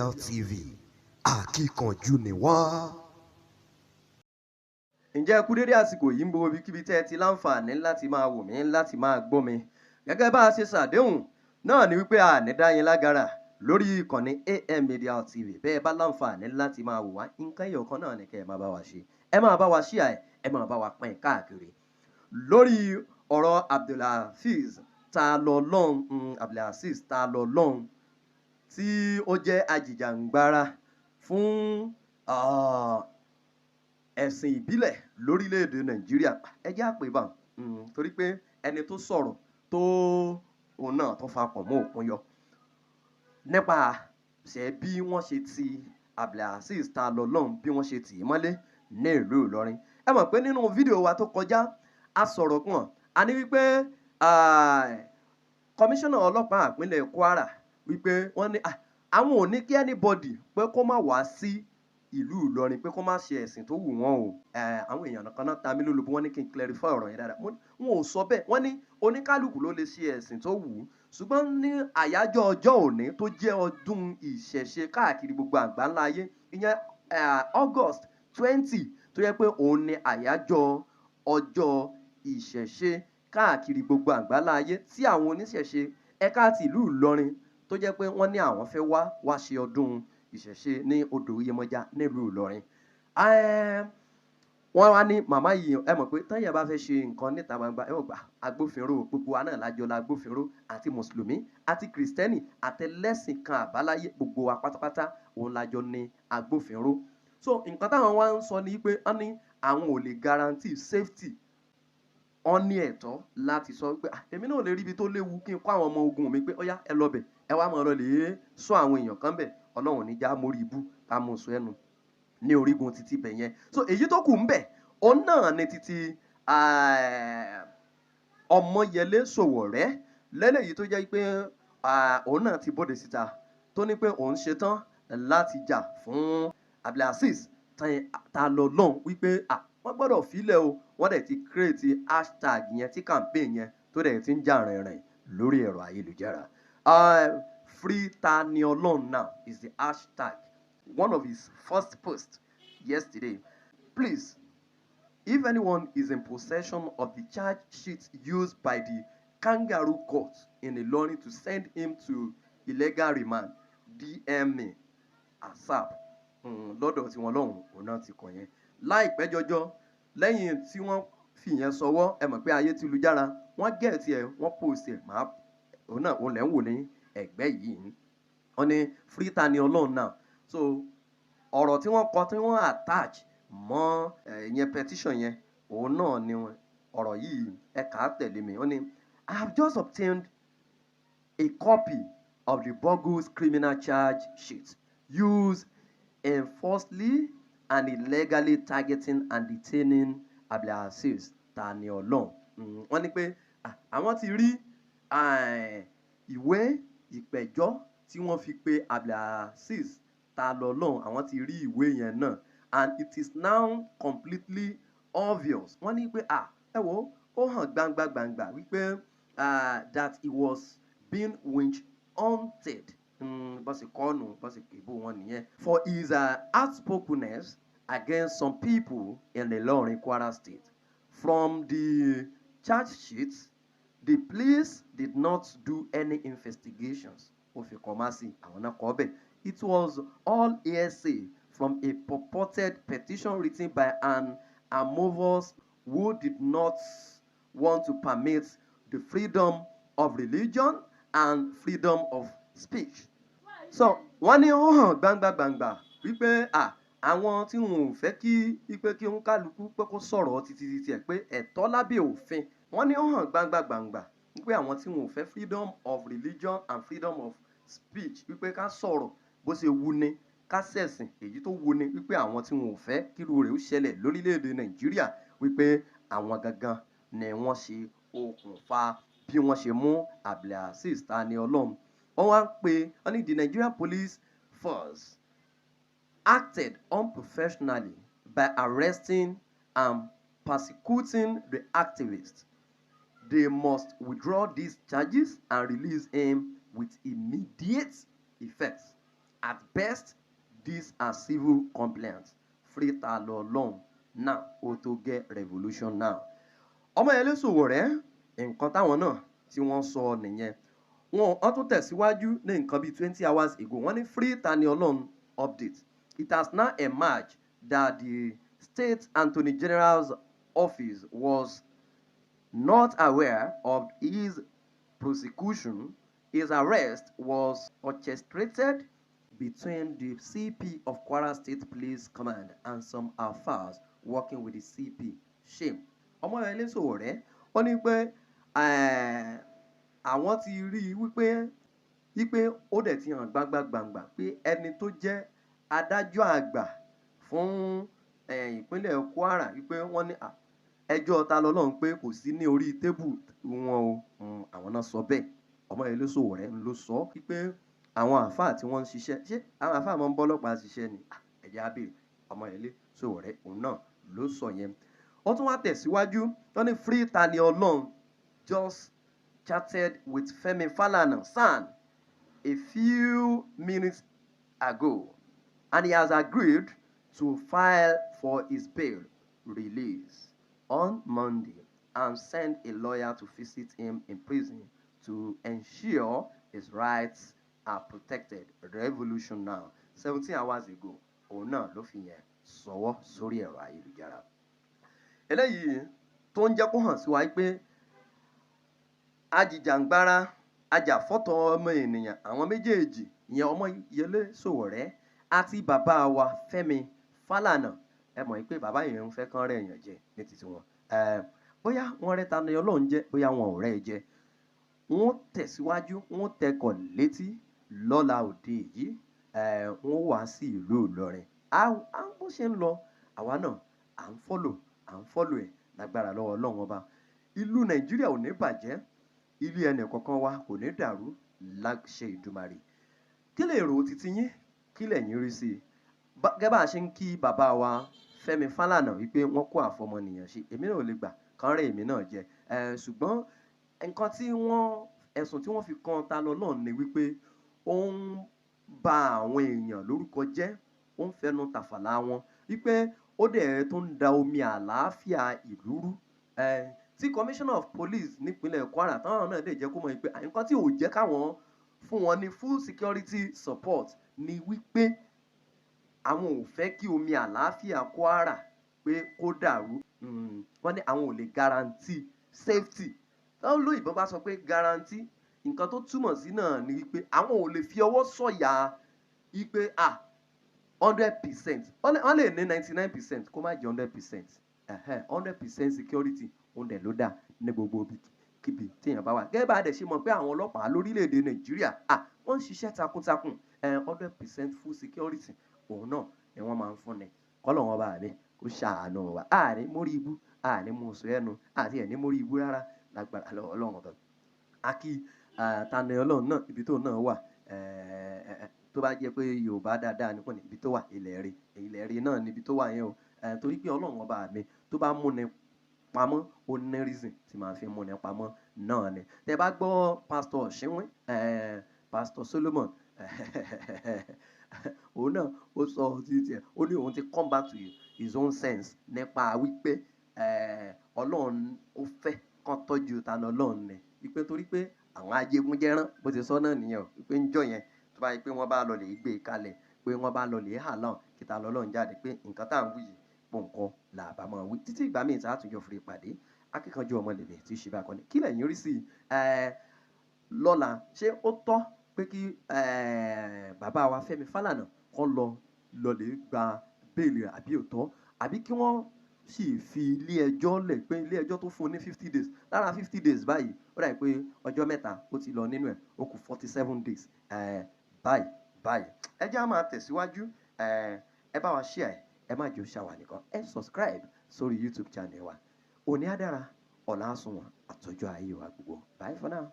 Media TV, akíkanjú ni wá. Ǹjẹ́ ẹ kú dédé àsìkò yìí ń bo ibikíbi tẹ́ ẹ ti láǹfààní láti máa wò mí, láti máa gbọ́ mi? Gẹ́gẹ́ bá a ṣe ṣàdéhùn náà ni wípé a ní dá yín lágara lórí ìkànnì AM Media TV. Bẹ́ẹ̀ bá láǹfààní láti máa wò wá, nǹkan ẹyọ kan náà ni kẹ́ ẹ máa bá wa ṣe: ẹ máa bá wa ṣíà ẹ, ẹ máa bá wa pín káàkiri. Lórí ọ̀rọ̀ Abdulhazeez Ta Lọ́lọ́hun, Abdulhazeez Ta Lọ́lọ́hun, tí ó jẹ́ ajìjàǹgbara fún ẹ̀sìn ìbílẹ̀ lórílẹ̀‐èdè Nàìjíríà, ẹ jẹ́ àpè bá, torí pé ẹni tó sọ̀rọ̀ tó òun náà tó fapọ̀ mọ́ òkun yọ nípa ṣe bí wọ́n ṣe ti Abdulhazeez Ta Lọ́lọ́hun, bí wọ́n ṣe tì í mọ́lé ní ìlú Ìlọrin. Ẹ mọ̀ pé nínú fídíò wa tó kọjá, a sọ̀rọ̀ kan, a ní wípé kọmíṣánná ọlọ́pàá ìpínlẹ̀ Kwara wípé wọ́n ní àwọn ò ní kí anybody pé kó má wá sí ìlú Ìlọrin, pé kó má ṣe ẹ̀sìn tó wù wọ́n o. Àwọn èèyàn kan náà ta mí lólobó, wọ́n ní kí n clarify ọ̀rọ̀ yẹn dáadáa. Wọ́n ò sọ bẹ́ẹ̀. Wọ́n ní oníkálukú ló lè ṣe ẹ̀sìn tó wù ú, ṣùgbọ́n ní àyájọ́ ọjọ́ òní tó jẹ́ ọdún ìṣẹ̀ṣe káàkiri gbogbo àgbáńlá ayé, ìyẹn August 20, tó yẹ pé òun ni àyájọ́ ọjọ́ ìṣẹ̀ṣe káàkiri gbogbo àgbáńlá ayé, tí àwọn oníṣẹ̀ṣe ẹ̀ka ti ìlú Ìlọrin tó jẹ́ pé wọ́n ní àwọn fẹ́ wá wá ṣe ọdún ìṣẹ̀ṣe ní odò Iyemọja nílùú Ìlọrin. Wọ́n wá ní màmá yìí, ẹ mọ̀ pé tẹ́yẹ̀ bá fẹ́ ṣe nǹkan níta gbangba, ẹ mọ̀ pé agbófinró, gbogbo wa náà lájọ la agbófinró, àti mùsùlùmí àti kìrìsìtẹ́nì àtẹlẹ́sìn kan àbáláyé, gbogbo wa pátápátá òun lájọ ní agbófinró. So nǹkan táwọn wá ń sọ ni pé wọ́n ní àwọn ò lè guarantee safety. Wọ́n ní ẹ̀tọ́ láti sọ pé èmi náà lè rí ibi tó léwu kí n kó àwọn ọmọ ogun mi pé ó yá, ẹ lọ bẹ̀, ẹ wá máa lọ lè sọ àwọn èèyàn kan bẹ̀. Ọlọ́run ní já mórí ibú ká mú sọ ẹnu ní orígun títí bẹ̀ yẹn. So èyí tó kù ń bẹ̀, òun náà ni títí Ọmọyẹlé Sowore lẹ́lẹ́yìí tó jẹ́ pé òun náà ti bóde síta, tó ní pé òun ṣetán láti jà fún Abdulhazeez Ta Lọ́lọ́hun, wípé wọ́n gbọ́dọ̀ filẹ̀ o. Wọ́n dẹ̀ ti create hashtag yẹn tí campaign yẹn tó dẹ̀ ti ń jà rìnrìn lórí ẹ̀rọ ayélujára. Free Tani Olohun now is the hashtag, one of his first posts yesterday. Please, if anyone is in possession of the charge sheet used by the kangaroo court in Ilorin to send him to illegal remand, DM me ASAP. Lọ́dọ̀ tí wọ́n lọ́hùn, òun náà ti kọ̀ yẹn. Láìpẹ́ jọjọ lẹ́yìn tí wọ́n fi yẹn sọwọ́, ẹ mọ̀ pé ayé ti lu jára, wọ́n get ẹ̀, wọ́n post ẹ̀, máa òun náà òun lẹ́ ń wò ní ẹ̀gbẹ́ yìí. Wọ́n ní free Tani Olohun now. So ọ̀rọ̀ tí wọ́n kọ tí wọ́n attach mọ́ ìyẹn petition yẹn, òun náà ni ọ̀rọ̀ yìí. Ẹ kà á tẹ̀lé mi. Wọ́n ní, "I have just obtained a copy of the bogus criminal charge sheet used in falsely and illegally targeting and detaining Abdulhazeez Tani Olohun." Wọ́n ní pé àwọn ti rí ìwé ìpẹ̀jọ́ tí wọ́n fi pe Abdulhazeez Ta Lọ́lọ́hun, àwọn ti rí ìwé yẹn náà, and it is now completely obvious. Wọ́n ní pé ẹ wo, ó hàn gbangba gbangba wípé that he was being witch hunted, bó ṣe kọ́ nù, bó ṣe kébù wọn nìyẹn, for his outspokenness against some people in Ilorin, Kwara State. From the charge sheets, the police did not do any investigations. Ó fi comma sí, àwọn náà kọ́ bẹ́ẹ̀. It was all hearsay from a purported petition written by an amorphous who did not want to permit the freedom of religion and freedom of speech. So wọ́n ní ó hàn gbangba gbangba wípé àwọn tí wọn ò fẹ́ kí wípé kí ń kálukú pé kó sọ̀rọ̀ títí títí ẹ̀ pé ẹ̀tọ́ lábẹ́ òfin. Wọ́n ní ó hàn gbangba gbangba wípé àwọn tí wọn ò fẹ́ freedom of religion and freedom of speech, wípé ká sọ̀rọ̀ bó ṣe wuni, ká ṣẹ̀sìn èyí tó wuni, wípé àwọn tí wọn ò fẹ́ kírú rẹ̀ ó ṣẹlẹ̀ lórílẹ̀‐èdè Nàìjíríà, wípé àwọn gangan ni wọ́n ṣe okùnfà bí wọ́n ṣe mú Abdulhazeez Tani Olohun. Wọ́n wá ń pè wọ́n ní the Nigerian Police Force acted unprofessionally by arresting and persecuting the activist. They must withdraw these charges and release him with immediate effect. At best, these are civil complaints. Free Ta Lọ now. Ó tó gẹ́, revolution now. Ọmọyẹlé Sowore, nǹkan táwọn náà tí wọ́n sọ nìyẹn. Wọ́n tún tẹ̀síwájú ní nǹkan bíi 20 hours ago. Wọ́n ní, "Free Tani Olohun update. It has now emerged that the state Attorney General's office was not aware of his prosecution. His arrest was orchestrated between the CP of Kwara State Police Command and some Alfas working with the CP. Shame." Ọmọyẹlé Sowore, ó ní pé àwọn ti rí i wípé ó dẹ̀ ti hàn gbangba gbangba pé ẹni tó jẹ́ adájọ́ àgbà fún ìpínlẹ̀ Kwara, wípé wọ́n ní ẹjọ́ Ta Lọ́lọ́run pé kò sí ní orí table wọn o. Àwọn náà sọ bẹ́ẹ̀. Ọmọyẹlé Sowore ló sọ wípé àwọn àáfàá tí wọ́n ń ṣiṣẹ́, ṣé àwọn àáfàá máa ń bọ́ ọlọ́pàá ṣiṣẹ́ ni? Ẹ jẹ́ á béèrè. Ọmọyẹlé Sowore, òun náà ló sọ yẹn. Wọ́n tún wá tẹ̀síwájú. Wọ́n ní, "Free Tani Olohun, just chatted with Femi Falana SAN a few minutes ago and he has agreed to file for his bail release on Monday and send a lawyer to visit him in prison to ensure his rights are protected. Revolution now." 17 hours ago, òun náà ló fi yẹn sọwọ́ sórí ẹ̀rọ ayélujára. Eléyìí tó ń jẹ́ kó hàn sí wa pé ajìjàǹgbara, ajàfọ́tọ̀ọ́ ọmọ ènìyàn, àwọn méjèèjì ìyẹn, Ọmọyẹlé Sowore àti bàbá wa Fẹ́mi Fálànà, ẹ mọ̀ pé bàbá yẹn ń fẹ́ kán rẹ́ èèyàn jẹ ní titi wọn. Bóyá wọ́n rẹ́ Tani Olohun jẹ, bóyá wọn ò rẹ́ ẹ jẹ, wọ́n tẹ̀síwájú, wọ́n tẹkọ̀ létí lọ́la òde yìí. Wọ́n wá sí ìlú Ìlọrin. Á bó ṣe ń lọ, àwa náà à ń follow ẹ̀ lágbára lọ́wọ́ Ọlọ́run Ọba. Ìlú Nàìjíríà ò ní bàjẹ́, ilé ẹnì kọ̀ọ̀kan wa kò ní dàrú láṣẹ Ìdùmarè. Kí lè rò títí yín? Kí lẹ̀yin rí sí i? Gẹ́gẹ́ bá a ṣe ń kí bàbá wa Fẹ́mi Fálànà wípé wọ́n kó àfọmọnìyàn ṣe, èmi náà ò lè gbà kán rẹ́ èmi náà jẹ. Ṣùgbọ́n nǹkan tí wọ́n ẹ̀sùn tí wọ́n fi kan Ta Lọ́lọ́run ni wípé ó ń ba àwọn èèyàn lórúkọ jẹ́, ó ń fẹnu tàfàlà wọn, wípé ó dẹ̀ tó ń da omi àlàáfíà ìlú rú. Tí commissioner of police nípínlẹ̀ Kwara táwọn náà dẹ̀ jẹ́ kó mọ̀ wípé nǹkan tí ò jẹ́ káwọn fún wọn ní full security support ni wípé àwọn ò fẹ́ kí omi àlàáfíà Kwara pé kó dàrú. Wọ́n ní àwọn ò lè guarantee safety. Táwọn olóyìnbó bá sọ pé guarantee, nǹkan tó túmọ̀ sí náà ni wípé àwọn ò lè fi ọwọ́ sọ̀yà wípé 100%. Wọ́n lè ní 99%, kó má jẹ́ 100%. 100% security, òun dẹ̀ ló dà ní gbogbo ibikíbi téèyàn bá wà. Gẹ́gẹ́ bá a dẹ̀ ṣe mọ̀ pé àwọn ọlọ́pàá lórílẹ̀‐èdè Nàìjíríà, wọ́n ń ṣiṣẹ́ takuntakun, 100% full security, òun náà ni wọ́n máa ń fúnni. Kọ́lọ́run Ọba mi kó ṣàánú wa. Àní mórí ibú, àní mú sọ ẹnu, àti ẹ̀ ní mórí ibú rárá lágbára lọ́wọ́ Ọlọ́run Ọba. Akí Tani Olohun náà, ibi tó náà wà, tó bá jẹ́ pé Yorùbá dáadáa ni, wọ́n ní ibi tó wà, ilẹ̀ ire, ilẹ̀ ire náà ni ibi tó wà yẹn o. Torí pé Ọlọ́run Ọba mi tó bá múni pamọ́, ó ní reason tí màá fi múni pamọ́ náà ni. Tẹ bá gbọ́ Pastor Ṣínwín, Pastor Solomon, òun náà ó sọ títí ẹ̀, ó ní òun ti come back to his own sense nípa wípé Ọlọ́run ó fẹ́ kán tọ́jú Tani Olohun ni, wípé torí pé àwọn ajégúnjẹrán, bó ti sọ náà nìyẹn o, wípé ń jọ yẹn, tó bá yẹ pé wọ́n bá lọ lè gbé e kalẹ̀, pé wọ́n bá lọ lè hà lọ́n kí Ta Lọ́lọ́run jáde, pé nǹkan tá à ń wí yìí pò nǹkan là bá máa wí. Títí ìgbà míì tá a tún jọ fi pàdé, akíkanjú ọmọ lèmi tí í ṣe bá kọ́ni. Kí lẹ̀yin rí sí i lọ́la? Ṣé ó tọ́ pé kí bàbá wa Fẹ́mi Fálànà kó lọ lọ lè gba bail rẹ̀, àbí ò tọ́, àbí kí wọ́n sì fi ilé ẹjọ́ lẹ̀, pé ilé ẹjọ́ tó fún un ní 50 days? Lára 50 days báyìí, ó dàbí pé ọjọ́ 3 ó ti lọ nínú ẹ̀, ó kù 47 days báyìí báyìí. Ẹ jẹ́ á máa tẹ̀síwájú. Ẹ bá wa share, ẹ má jẹ́ ó ṣàwà nìkan, ẹ subscribe sórí YouTube channel wa. Òní á dára, ọ̀la á sunwọ̀n, àtọ́jú ayé wa gbogbo. Bye for now.